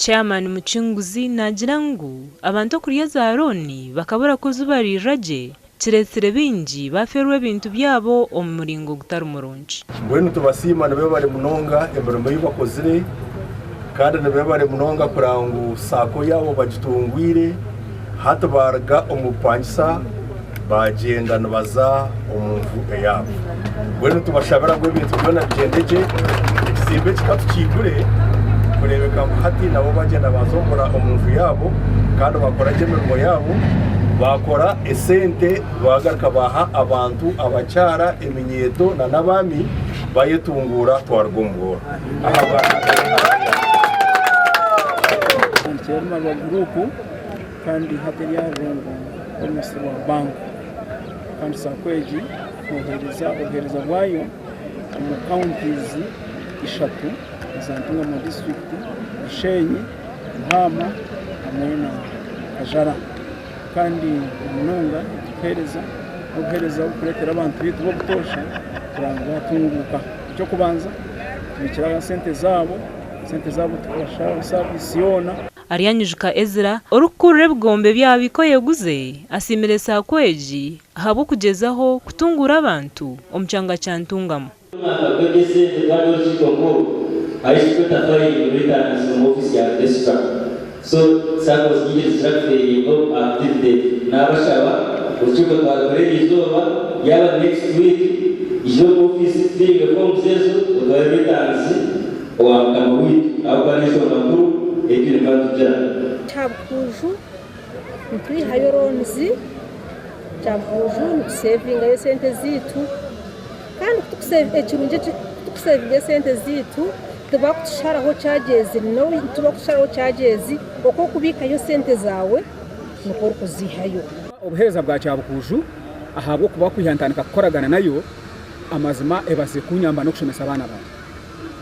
Chairman Mucunguzi naagira ngu abantu okurya za looni bakabura kuzibariirira gye kireetsire baingi baafeerwa ebintu byabo omu muringo gutari murungi. Mbwenu nitubasiima nibebare munonga emirimo ei bakozire kandi nibebare munonga kureba ngu saako yaabo bagitungwire hati baaruga omu bupangisa baagyenda nibaza omu nju eyaabo. Mbwenu nitubashabira ngu ebintu byona bigyende gye, ekizimbe eki ka tukiigure kureebeka ngu hati nabo bagyenda baaza omu nju yaabo kandi bakora gye emirimo yaabo, baakora esente baagaruka baaha abantu, abakyara, eminyeeto n'abaami baayetunguura twaruga omu bworo. Ntandikire Marwa Group kandi hati eri aha rurengo rw'omumisiri wa banka kandi sacco egi neheereza obuheereza bwayo omu counties ishatu eza Ntungamo district, Bushenyi, Ruhaama hamwe na Kajara kandi munonga nituheereza n'obuheereza oburikureetera abantu baitu b'obutoosha kureba ngu baatunguuka. Eky'okubanza nitubiikira sente zaabo, sente zaabo tukabasharaho saviisi yoona. Aryanyijuka Ezra, orikukurira ebigombe bya Bikoyeguze asiimire Sacco egi ahabw'okugyezaho kutunguura abantu omu kyanga kya Ntungamo. Omwaka gw'eby'esente twari orukiiko nk'oru ahu ekirikweta filing returns omu ofiisi ya registrar. So SACCOs nyingi nizikira kufailinga aha dividend. Naabashaba orukiiko twarukora eriizooba yaaba next week ija omu ofiisi tufiilinge forms ezo otware returns owa mukama waitu ahabw'okuba n'enshonga nkuru ei twine kuba nitugira. Kyabukuuju nitwihayo loans, Kyabukuuju nitusevingayo esente zaitu kandi ekirungi kutukusevinga esente zaitu tibakutusharaho charges tibakutusharaho charges oku orikubiikayo esente zaawe nikwo orikuziihayo. Obuheereza bwa Kyabukuuju ahabw'okuba kwiha ntandika kukoragana nayo amazima ebaziire kunyamba n'okushomesa abaana bangye.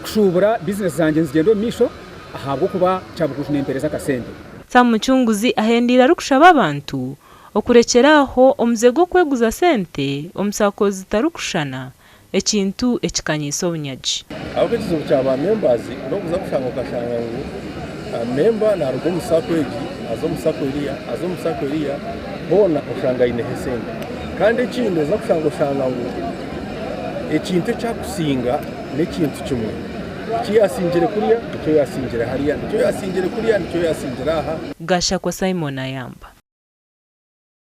Kushuubura bizinesi zangye nizigyenda omu maisho ahabw'okuba Kyabukuuju neempeereza akasente. Sam Mucunguzi ahendeire arikushaba abantu okurekyera aho omuze gw'okweguza sente omu sacco zitarikushushana, ekintu ekikanyiise obunyagi. Ahabw'okuba ekizibu kya ba members n'okuza kushanga okashanga ngu member naruga omu sacco egi aza omu sacco eriya aza omu sacco eriya hoona oshanga aineho esente. Kandi ekindi oza kushanga oshanga ngu ekintu eki arikusinga n'ekintu kimwe. Eki yaasingire kuriya nikyo yaasingire hariya, nikyo yaasingire kuriya nikyo yaasingire aha. Gashakwa Simon Ayamba.